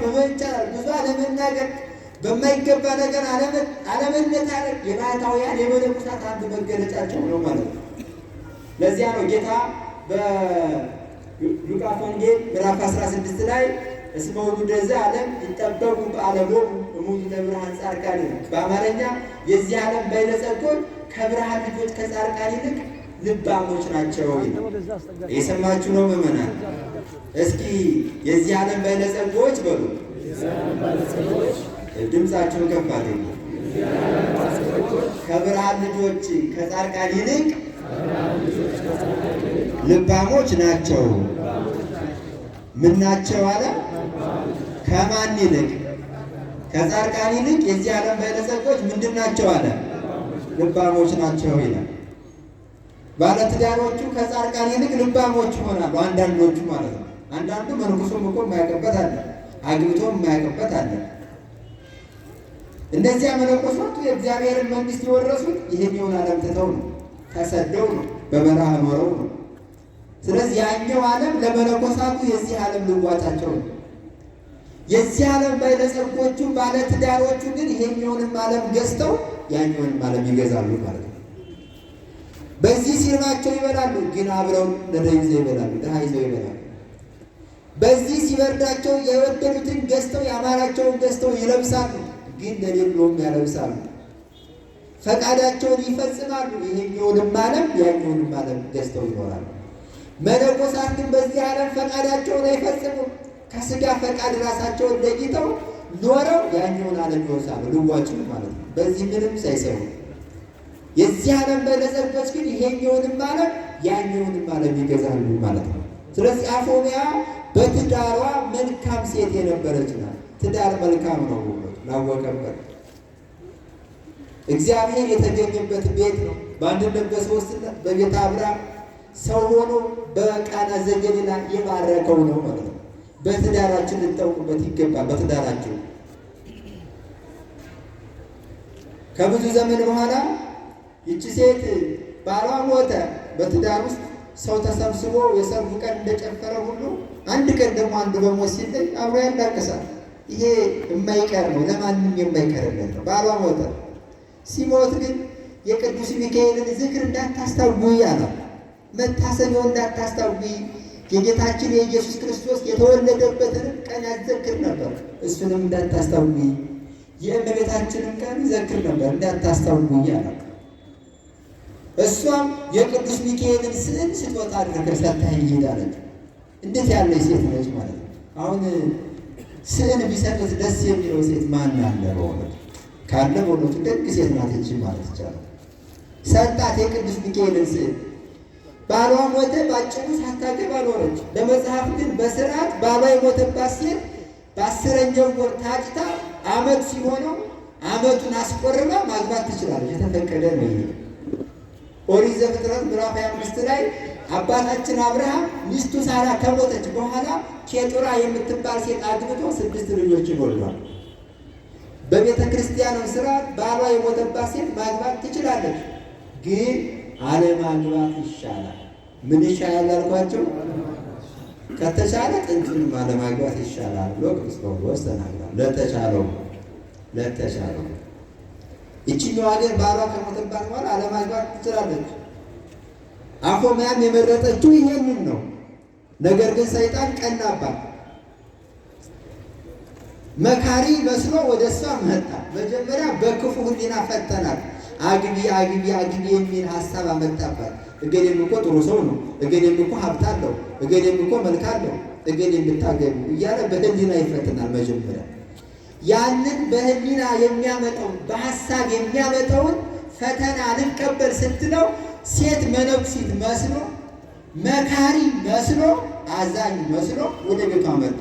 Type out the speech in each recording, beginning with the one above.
መኖር ይቻላል። ብዙ አለመናገር፣ በማይገባ ነገር አለመነታረክ የባህታውያን የመነኮሳት አንዱ መገለጫቸው ነው ማለት ነው። ለዚያ ነው ጌታ በሉቃስ ወንጌል ምዕራፍ 16 ላይ እስመ ውሉደ ዓለም ይጠበቁ በዓለሞሙ እሙንቱ ለብርሃን ጻድቃን ይላል። በአማርኛ የዚህ ዓለም ባለጸጎች ከብርሃን ልጆች ከጻድቃን ይልቅ ልባሞች ናቸው ይላል። የሰማችሁ ነው ምዕመናን? እስኪ የዚህ ዓለም ባለጸጎች በሉ፣ ድምፃቸውን ከፍ አድርጉ። ከብርሃን ልጆች ከጻድቃን ይልቅ ልባሞች ናቸው። ምን ናቸው አለ? ከማን ይልቅ? ከጻድቃን ይልቅ የዚህ ዓለም ባለጸጎች ምንድን ናቸው አለ? ልባሞች ናቸው ይላል። ባለትዳሮቹ ከጻድቃን ይልቅ ልባሞች ይሆናሉ። አንዳንዶቹ ማለት ነው። አንዳንዱ መንኩሶም እኮ የማያውቅበት አለ፣ አግብቶም የማያውቅበት አለ። እነዚያ መነኮሳቱ የእግዚአብሔርን መንግሥት የወረሱት ይሄኛውን ዓለም ትተው ነው፣ ተሰደው ነው፣ በበረሃ ኖረው ነው። ስለዚህ ያኛው ዓለም ለመነኮሳቱ የዚህ ዓለም ልዋጫቸው ነው። የዚህ ዓለም ባለጸጎቹ ባለትዳሮቹ ግን ይሄኛውንም ዓለም ገዝተው ያኛውንም ዓለም ይገዛሉ ማለት ነው። በዚህ ሲርባቸው ይበላሉ፣ ግን አብረው ነዳይ ይዘው ይበላሉ፣ ድሃ ይዘው ይበላሉ። በዚህ ሲበርዳቸው የወደዱትን ገዝተው ያማራቸውን ገዝተው ይለብሳሉ፣ ግን ለሌሎም ያለብሳሉ። ፈቃዳቸውን ይፈጽማሉ። ይሄኛውንም ዓለም ያኛውንም ዓለም ገዝተው ይኖራሉ። መነኮሳት ግን በዚህ ዓለም ፈቃዳቸውን አይፈጽሙም። ከስጋ ፈቃድ ራሳቸውን ለይተው ኖረው ያኛውን ዓለም ይወርሳሉ፣ ልዋጭን ማለት ነው። በዚህ ምንም ሳይሰሩ የዚህ ዓለም ባለጸጎች ግን ይሄኛውንም ዓለም ያኛውንም ዓለም ይገዛሉ ማለት ነው። ስለዚህ አፎሚያ በትዳሯ መልካም ሴት የነበረች ናት። ትዳር መልካም ነው ላወቀበት እግዚአብሔር የተገኘበት ቤት ነው። በአንድነት በሦስትነት በቤተ አብርሃም ሰው ሆኖ በቃና ዘገሊላ የባረከው ነው ማለት ነው። በትዳራችን ልንጠውቅበት ይገባል። በትዳራችን ከብዙ ዘመን በኋላ ይቺ ሴት ባሏ ሞተ። በትዳር ውስጥ ሰው ተሰብስቦ የሰርጉ ቀን እንደጨፈረ ሁሉ አንድ ቀን ደግሞ አንዱ በሞት ሲለይ አብሮ ያላቅሳል። ይሄ የማይቀር ነው፣ ለማንም የማይቀርለት ነው። ባሏ ሞተ። ሲሞት ግን የቅዱስ ሚካኤልን ዝክር እንዳታስታውይ አላት። መታሰቢያው እንዳታስታውይ የጌታችን የኢየሱስ ክርስቶስ የተወለደበትንም ቀን ያዘክር ነበር። እሱንም እንዳታስታውይ፣ የእመቤታችንን ቀን ይዘክር ነበር፣ እንዳታስታውይ አላት። እሷም የቅዱስ ሚካኤልን ስዕል ስጦታ አድርገህ ሰጥተኸኝ ሂድ አለች። እንዴት ያለች ሴት ነች ማለት ነው። አሁን ስዕል ቢሰጡት ደስ የሚለው ሴት ማን አለ? በእውነቱ ካለ በእውነቱ ደግ ሴት ናት ይቺ ማለት ይቻላል። ሰጣት የቅዱስ ሚካኤልን ስዕል። ባሏ ሞተ፣ ባጭሩ ሳታገባ ኖረች። በመጽሐፍ ግን በስርዓት ባሏ የሞተባት ሴት በ10ኛው ወር ታጭታ ዓመት ሲሆነው ዓመቱን አስቆርባ ማግባት ትችላለች። የተፈቀደ ነው ይሄ። ኦሪት ዘፍጥረት ምዕራፍ 25 ላይ አባታችን አብርሃም ሚስቱ ሳራ ከሞተች በኋላ ኬጡራ የምትባል ሴት አግብቶ 6 ልጆችን ወልዷል። በቤተ ክርስቲያንም ስርዓት ባሏ የሞተባት ሴት ማግባት ትችላለች፣ ግን አለማግባት ይሻላል። ምን ይሻላል አልኳቸው? ከተቻለ ጥንቱንም አለማግባት ይሻላል ብሎ ቅዱስ ጳውሎስ ተናግሯል። ለተቻለው ለተቻለው ይችኛው ሀገር ባሏ ከሞተባት በኋላ አለማግባት ትችላለች። አፎምያም የመረጠችው ይሄንን ነው። ነገር ግን ሰይጣን ቀናባት። መካሪ መስሎ ወደ እሷ መጣ። መጀመሪያ በክፉ ሕሊና ፈተናት። አግቢ አግቢ አግቢ የሚል ሀሳብ አመጣባት። እገሌም እኮ ጥሩ ሰው ነው፣ እገሌም እኮ ሀብት አለው፣ እገሌም እኮ መልክ አለው፣ እገሌም ብታገቢ እያለ በሕሊና ይፈትናል። መጀመሪያ ያንን በሕሊና የሚያመጣውን በሀሳብ የሚያመጣውን ፈተና ልቀበል ስትለው ሴት መነኩሲት መስሎ መካሪ መስሎ አዛኝ መስሎ ወደ ቤቷ መጣ።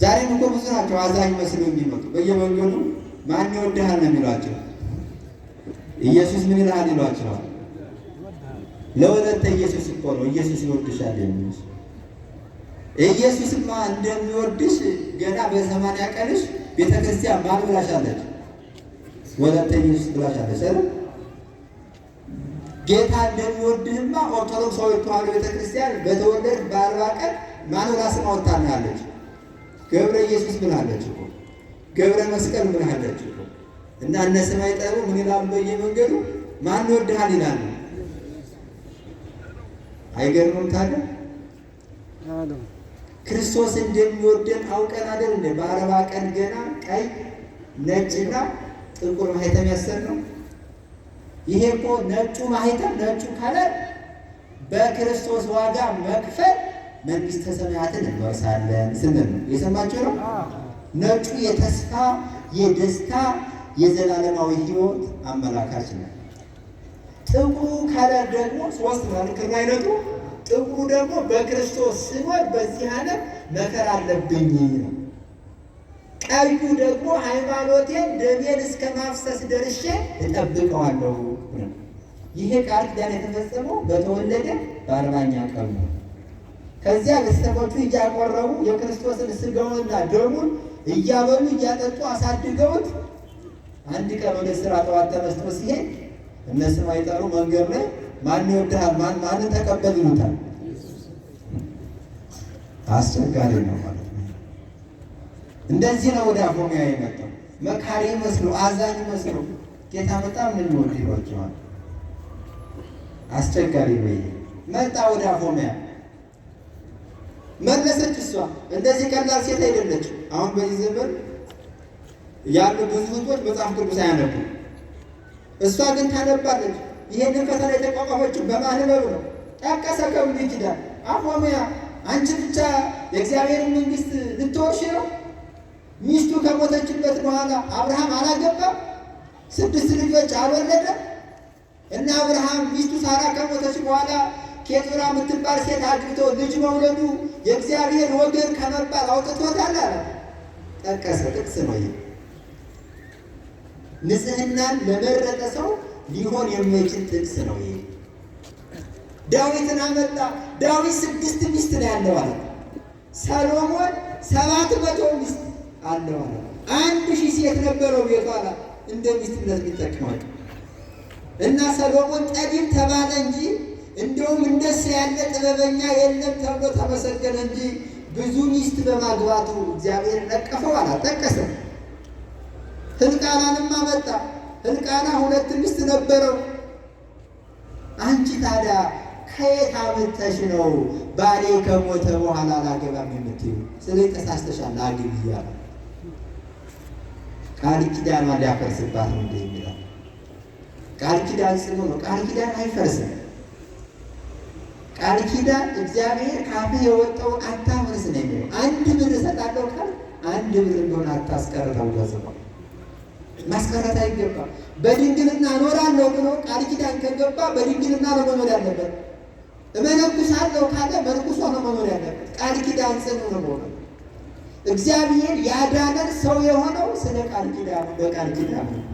ዛሬም እኮ ብዙ ናቸው አዛኝ መስሎ የሚመጡ በየመንገዱ። ማን ይወድሃል ነው የሚሏቸው። ኢየሱስ ምን ይልሃል ይሏቸዋል። ለወለተ ኢየሱስ እኮ ነው ኢየሱስ ይወድሻል የሚሉት። ኢየሱስማ እንደሚወድሽ ገና በ80 ቀንሽ ቤተክርስቲያን ማን ብላሻለች? ወለተ ኢየሱስ ብላሻለች አይደል? ጌታ እንደሚወድህማ ኦርቶዶክሳዊ ተዋሕዶ ቤተክርስቲያን በተወለድክ በ40 ቀን ማን ብላ ስም አወጣልሃለች? ገብረ ኢየሱስ ብላለች እኮ፣ ገብረ መስቀል ብላለች እኮ። እና እነ ስም አይጠሩ ምን ይላሉ? በየመንገዱ ማን ይወድሃል ይላሉ። አይገርምም ታዲያ? ክርስቶስ እንደሚወደን አውቀን አይደል እንደ በ40 ቀን ገና ቀይ ነጭና ጥቁር ማህተም ያሰርነው። ይሄ እኮ ነጩ ማህተም ነጩ color በክርስቶስ ዋጋ መክፈል መንግስተ ሰማያትን እንወርሳለን ስንል ነው። የሰማችሁ ነው። ነጩ የተስፋ የደስታ የዘላለማዊ ሕይወት አመላካች ነው። ጥቁሩ color ደግሞ ሶስት ማለት ክር አይነቱ ጥቁሩ ደግሞ በክርስቶስ ስኖር በዚህ ዓለም መከራ አለብኝ ነው። ቀዩ ደግሞ ሃይማኖቴን ደሜን እስከ ማፍሰስ ደርሼ እጠብቀዋለሁ ነው። ይሄ ቃል ኪዳን የተፈጸመው በተወለደ በ40ኛ ቀኑ ነው። ከዚያ ቤተሰቦቹ እያቆረቡ የክርስቶስን ስጋውንና ደሙን እያበሉ እያጠጡ አሳድገውት አንድ ቀን ወደ ስራ ጠዋት ተነስቶ ሲሄድ እነሱ አይጠሩ መንገድ ላይ ማን ይወድሃል ማንን ተቀበል ይሉታል። አስቸጋሪ ነው ማለት ነው። እንደዚህ ነው ወደ አፎሚያ የመጣው። መካሪ መስሎ አዛኝ መስሎ ጌታ በጣም ነው የሚወድ ይሏቸዋል። አስቸጋሪ ነው። መጣ ወደ አፎሚያ መለሰች። እሷ እንደዚህ ቀላል ሴት አይደለችም። አሁን በዚህ ዘመን ያሉ ብዙ እህቶች መጽሐፍ ቅዱስ አያነቡም። እሷ ግን ታነባለች። ይሄንን ፈተና የተቋቋመችው በማንበብ ነው። ጠቀሰ ከብሉይ ኪዳን። አፎሚያ አንቺ ብቻ የእግዚአብሔርን መንግስት ልትወርሽ ነው? ሚስቱ ከሞተችበት በኋላ አብርሃም አላገባም? 6 ልጆች አልወለደም? እና አብርሃም ሚስቱ ሳራ ከሞተች በኋላ ኬጡራ የምትባል ሴት አግብቶ ልጅ መውለዱ የእግዚአብሔር ወገን ከመባል አውጥቶታል አለ። ጠቀሰ። ጥቅስ ነው ይሄ። ንጽህናን ለመረጠ ሰው ሊሆን የማይችል ጥቅስ ነው ይሄ። ዳዊትን አመጣ። ዳዊት 6 ሚስት ነው ያለው አለ። ሰሎሞን 700 ሚስት አለው አለ። 1000 ሴት ነበረው ቤቱ አለ። እንደ ሚስትነት የሚጠቀማቸው እና ሰሎሞን ጠቢብ ተባለ እንጂ እንደውም እንደሱ ያለ ጥበበኛ የለም ተብሎ ተመሰገነ እንጂ ብዙ ሚስት በማግባቱ እግዚአብሔር ነቀፈው አላጠቀሰም። ሕልቃናንም አመጣ። ሕልቃና 2 ሚስት ነበረው። አንቺ ታዲያ ከየት አመጣሽ ነው ባሌ ከሞተ በኋላ አላገባም የምትይው? ስለዚህ ተሳስተሻል፣ አግቢ እያለ ቃል ኪዳኗን ሊያፈርስባት ነው እንደ የሚለው። ቃል ኪዳን ጽኑ ነው። ቃል ኪዳን አይፈርስም። ቃል ኪዳን እግዚአብሔር ካፍህ የወጣውን አታፈርስ ነው የሚለው። 1 ብር እሰጣለሁ ካለ 1 ብር እንደሆነ አታስቀር ተብሎ ተጽፏል። ማስቀረት አይገባም። በድንግልና እኖራለሁ ብሎ ቃል ኪዳን ከገባ በድንግልና ነው መኖር ያለበት። እመነኩሳለሁ ካለ መንኩሶ ነው መኖር ያለበት። ቃል ኪዳን ጽኑ ነው መሆኑ። እግዚአብሔር ያዳነን ሰው የሆነው ስለ ቃል ኪዳኑ በቃል ኪዳኑ ነው።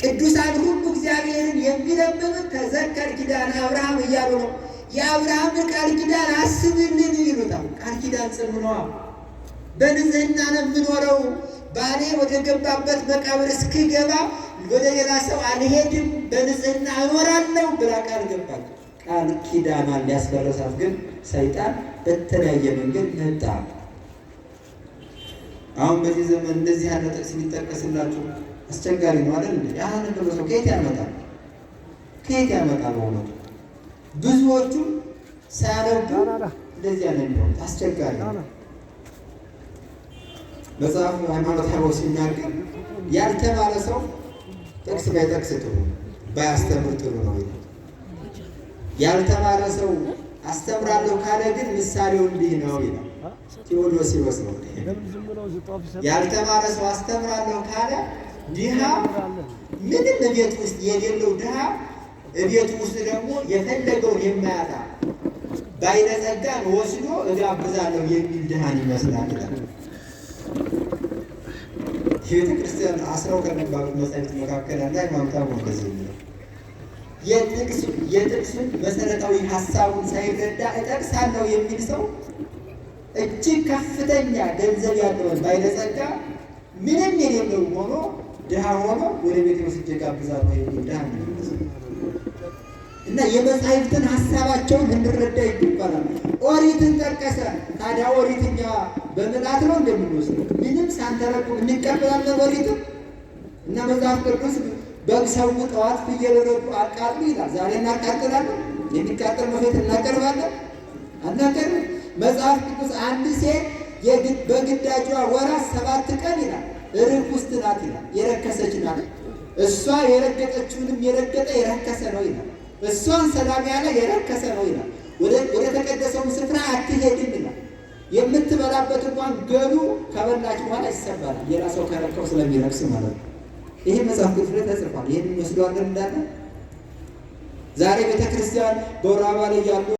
ቅዱሳን ሁሉ እግዚአብሔርን የሚለምኑት ተዘከር ኪዳነ አብርሃም እያሉ ነው። የአብርሃምን ቃል ኪዳን አስብልን ይሉታል። ቃል ኪዳን ጽኑ ነው። በንጽህና ነው የምኖረው። ባሌ ወደ ገባበት መቃብር እስክገባ ወደ ሌላ ሰው አልሄድም፣ በንጽህና እኖራለሁ ብላ ቃል ገባች። ቃል ኪዳኗን ሊያስፈርሳት ግን ሰይጣን በተለያየ መንገድ መጣ። አሁን በዚህ ዘመን እንደዚህ ያለ ጥቅስ ቢጠቀስላችሁ አስቸጋሪ ነው አይደል እንዴ? ያን ብሎ ሰው ከየት ያመጣል? ከየት ያመጣል? በእውነቱ ብዙዎቹ ሳያነቡ እንደዚህ ያለ ነው፣ አስቸጋሪ ነው። መጽሐፍ ሃይማኖተ አበው ሲናገር ያልተማረ ሰው ጥቅስ ባይጠቅስ ጥሩ ነው፣ ባያስተምር ጥሩ ነው ይላል። ያልተማረ ሰው አስተምራለሁ ካለ ግን ምሳሌው እንዲህ ነው ይላል። ቴዎዶሲዎስ ነው። ያልተማረ ሰው አስተምራለሁ ካለ ድሃ ምንም እቤት ውስጥ የሌለው ድሃ እቤት ውስጥ ደግሞ የፈለገውን የማያጣ ባለጸጋን ወስዶ እጋብዛለሁ የሚል ድሃን ይመስላል ይላል። የቤተ ክርስቲያን አስረው ከሚባሉት መጻሕፍት መካከል አንዱ ሃይማኖተ አበው እንደዚህ የሚለው የጥቅሱን መሰረታዊ ሐሳቡን ሳይረዳ እጠቅሳለሁ የሚል ሰው እጅግ ከፍተኛ ገንዘብ ያለውን ባለጸጋ ምንም የሌለው ሆኖ ድሃ ሆኖ ወደ ቤት ወስጄ እጋብዛለሁ የሚል ድሃ ነው የሚመስለው። እና የመጻሕፍትን ሀሳባቸውን እንረዳ ይገባናል። ኦሪትን ጠቀሰ። ታዲያ ኦሪት እኛ በምልአት ነው እንደምንወስደው ምንም ሳንተረጉም እንቀበላለን ኦሪትን። እና መጽሐፍ ቅዱስ በግ ሰው ጠዋት ፍየል ረዱ አቃጥሉ ይላል። ዛሬ እናቃጥላለን? የሚቃጠል መስዋዕት እናቀርባለን? አናቀርብም። መጽሐፍ ቅዱስ አንድ ሴት በግዳጇ ወራት 7 ቀን ይላል ርኩስት ናት ይላል፣ የረከሰች ናት። እሷ የረገጠችውንም የረገጠ የረከሰ ነው ይላል። እሷን ሰላም ያለ የረከሰ ነው ይላል። ወደ ተቀደሰውን ስፍራ አትሄድም ይላል። የምትበላበት እንኳን ገሉ ከበላች በኋላ ይሰበራል። ሌላ ሰው ከረከው ስለሚረክስ ማለት ነው። ይሄ መጽሐፍ ቅዱስ ላይ ተጽፏል። ይሄን እንወስደዋለን እንዳለ ዛሬ ቤተክርስቲያን በወር አበባ ላይ ያሉ